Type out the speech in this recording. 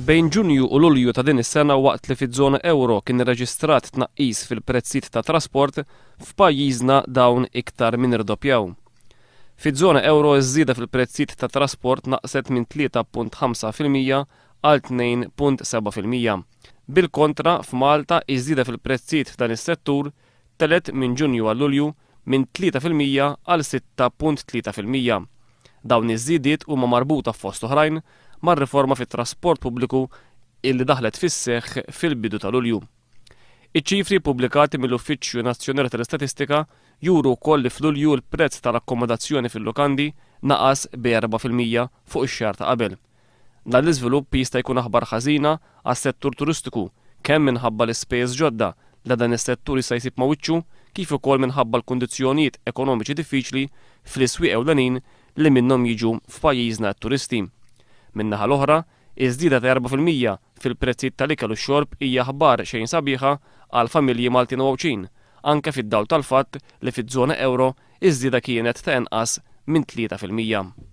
Bejn Ġunju u Lulju ta' din is-sena waqt li fiż-żona ewro kien irreġistrat tnaqqis fil-prezzijiet tat-trasport, f'pajjiżna dawn iktar minn irdoppjaw. Fiż-żona ewro ż-żieda fil-prezzijiet tat-trasport naqset minn 3.5% għal 2.7%. Bil-kontra, f'Malta iż-żieda fil-prezzijiet f'dan is-settur telgħet minn Ġunju għal Lulju minn 3% għal 6.3%. Dawn iż-żidiet huma marbuta fost oħrajn mar-riforma fit-trasport pubbliku illi daħlet fis-seħħ fil-bidu ta' Lulju. Iċ-ċifri ppubblikati mill-Uffiċċju Nazzjonali tal-Istatistika juru wkoll li f'Lulju l-prezz tal-akkomodazzjoni fil-lukandi naqas bi 4% fuq ix-xahar ta' qabel. Dan l-iżvilupp jista' jkun aħbar ħażina għas-settur turistiku kemm minħabba l-ispejjeż ġodda li dan is-settur jista' jsib ma' wiċċu kif ukoll minħabba l-kundizzjonijiet ekonomiċi diffiċli fl-iswieq ewlenin li minnhom jiġu f'pajjiżna t-turisti. Min-naħa l-oħra, iż-żieda ta' 4% fil-prezzijiet tal-ikel u x-xorb hija aħbar xejn sabiħa għall-familji Maltin u Għawdxin, anke fid-dawl tal-fatt li fiż-żona ewro iż-żieda kienet ta' inqas minn 3%.